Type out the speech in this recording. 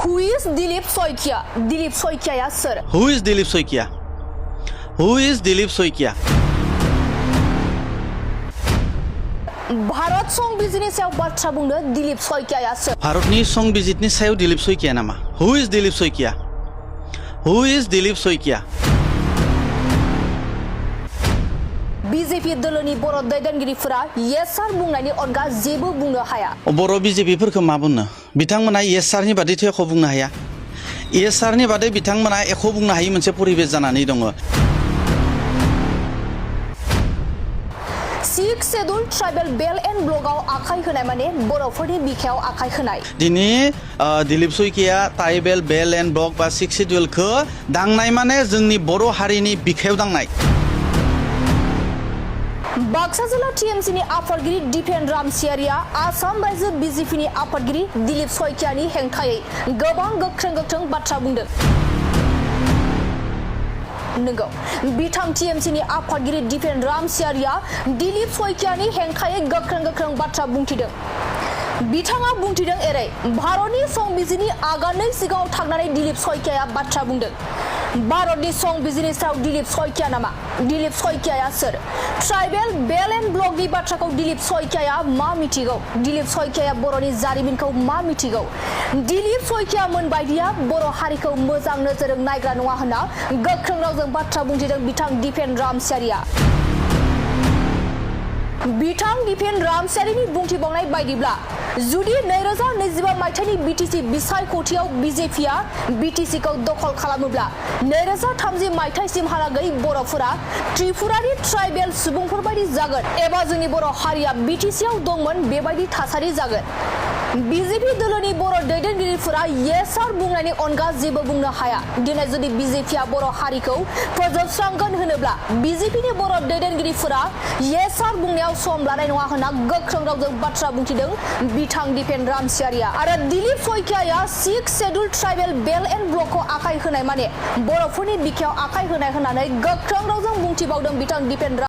Who is Dilip Saikia? Dilip Saikia ya sir. Who is Dilip Saikia? Who is Dilip Saikia? Bharat सं बिजिनि सायाव बाथ्रा बुंनो दिलीप सैकिया या सोर? भारतनि सं बिजितनि सायाव दिलीप सैकिया नामा? Who is Dilip Saikia? Who is Dilip Saikia? BJP दलनि बर' दैदेनगिरिफोरा येस सार बुंनायनि अनगा जेबो बुंनो हाया। बर' बिजेपिफोरखौ मा बुंनो? बिथांमोना येस सारनि बादैथ' एख' बुंनो हाया। येस सारनि बादै बिथांमोना एख' बुंनो हायि मोनसे परिबेस जानानै दङ। सिक्स शेड्यूल ट्राइबल बेल एन्ड ब्लकआव आखाइ होनाय माने बर'फोरनि बिखायाव आखाइ होनाय। दिनै दिलीप सैकिया ट्राइबल बेल एन्ड ब्लक बा सिक्स शेड्यूलखौ दांनाय माने जोंनि बर' हारिनि बिखायाव दांनाय। बाक्सा जिल्ला टीएमसीनि आफादगिरि दिपेन रामसियारिया आसाम रायजो बीजेपीनि आफादगिरि दिलीप सैकियानि हेंथायै गोबां गोख्रों बाथ्रा बुंदों। नंगौ बिथां टीएमसीनि आफादगिरि दिपेन रामसियारिया दिलीप सैकियानि हेंथायै गोख्रों बाथ्रा बुंथिदों। बिथाङा बुंथिदों एरै भारतनि संबिजिरनि आगाननै सिगाङाव थांनानै दिलीप सैकियाया बाथ्रा बुंदों। भारतनि संबिजिरनि सायाव दिलीप सैकिया नामा? दिलीप सैकियाया सोर? ट्राइबल बेल एन्ड ब्लकनि बाथ्राखौ दिलीप सैकियाया मा मिथिगौ? दिलीप सैकियाया बर'नि जारिमिनखौ मा मिथिगौ? दिलीप सैकियामोन बायदिया बर' हारिखौ मोजां नोजोरजों नायग्रा नङा होनना गोख्रों रावजों बाथ्रा बुंथिदों बिथां दिपेन रामसियारिया। बिथां दिपेन रामसियारिनि बुंथिबावनाय बायदिब्ला जुदि 2025 मायथाइनि बीटीसी बिसायख'थियाव बीजेपीआ बीटीसीखौ दखल खालामोब्ला 2030 मायथाइसिमहालागै बर'फोरा त्रिपुरानि ट्राइबेल सुबुंफोर बायदि जागोन एबा जोंनि बर' हारिया बीटीसीआव दंमोन बेबायदि थासारि जागोन। बीजेपी दलनि बर' दैदेनगिरिफोरा येस सार बुंनायनि अनगा जेबो बुंनो हाया। दिनै जुदि बीजेपीआ बर' हारिखौ फोजोबस्रांगोन होनोब्ला बीजेपीनि बर' दैदेनगिरिफोरा येस सार बुंनायाव सम लानाय नङा होनना गोख्रों रावजों बाथ्रा बुंथिदों बिथां दिपेन रामसियारिया। आरो दिलीप सैकियाया सिक्स शेड्यूल ट्राइबल बेल एन्ड ब्लकखौ आखाइ होनाय माने बर'फोरनि बिखायाव आखाइ होनाय होननानै गोख्रों रावजों बुंथिबावदों बिथां दिपेन